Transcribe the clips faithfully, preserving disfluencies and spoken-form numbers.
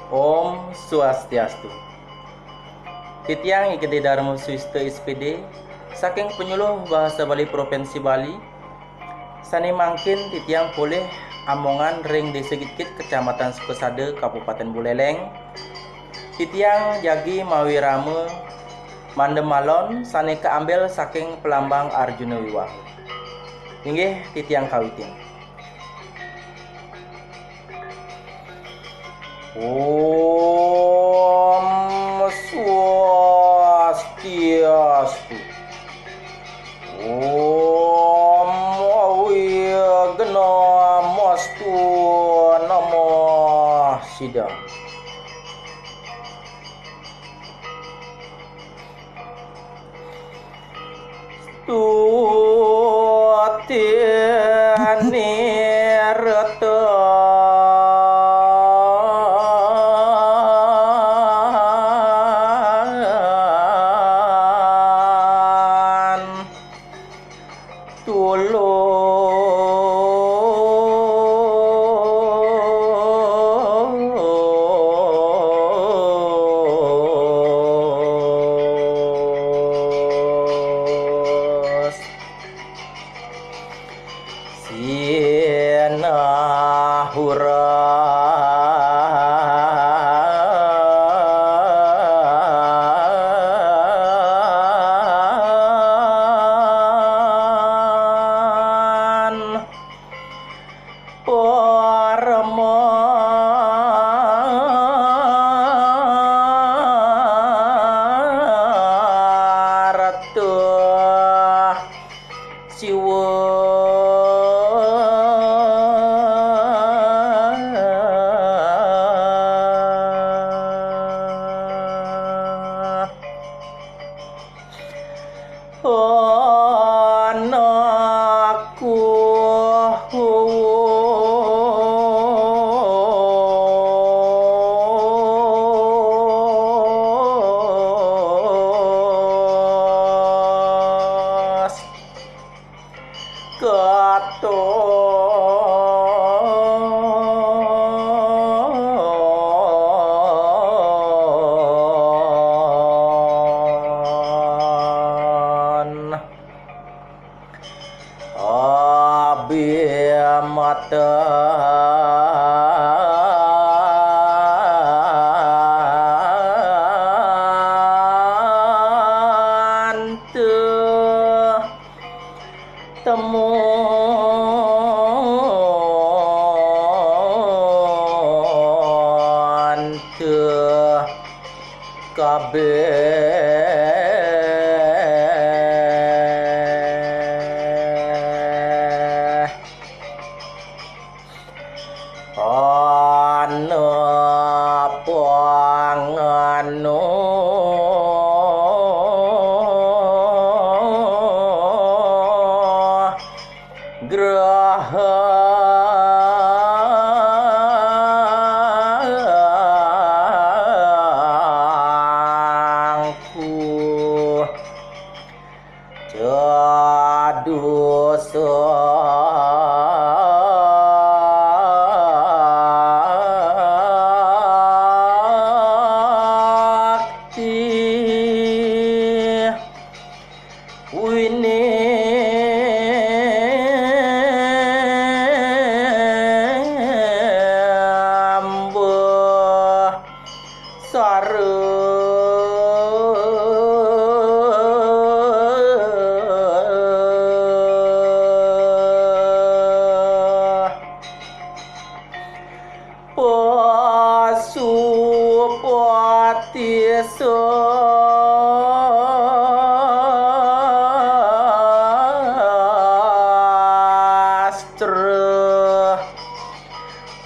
Om Swastiastu. Titiang I Gede Darma Suista, S P D, saking Penyuluh Bahasa Bali Provinsi Bali, sane mangkin titiang polih amongan ring Desa Gitkit, Kecamatan Sukasada, Kabupaten Buleleng. Titiang jagi mawirama mandem alon sane kaambil saking Pelambang Arjuna Wiwaha. Inggih, titiang kawitin. Om Swastiastu. Om Awighnamastu Namo Siddham. Stuti nirtan tulus. Sinahuran. Paramartha Siwa. Anakku. Katon. Abhimatanta. Temunta kabeh. Ana panganu grahangku. Cadu sakti. Winembah sara. Pasupati sastra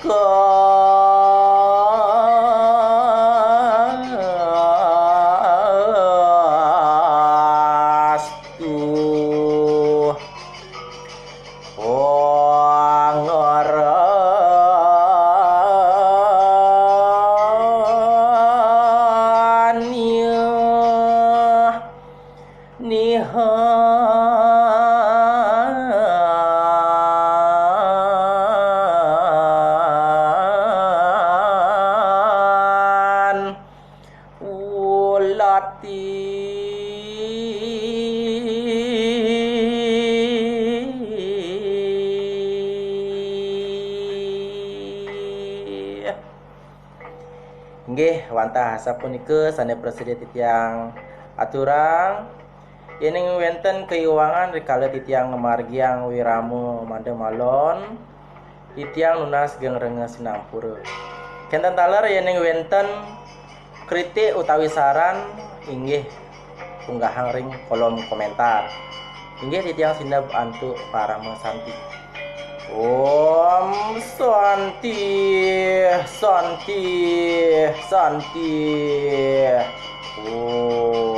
kastu. Pangaraniya. Ulati. Inggih, wantah asapunika sane prasida titiang aturang. Yening wenten kaiwangan rikala titiang ngamargiang wirama mada malon, titiang nunas geng rena sinampura. Kenten taler yening wenten kritik utawi saran, inggih unggahang ring kolom komentar. Inggih titiang sineb antuk parama santi. Om Santi, Santi, Santi. Om.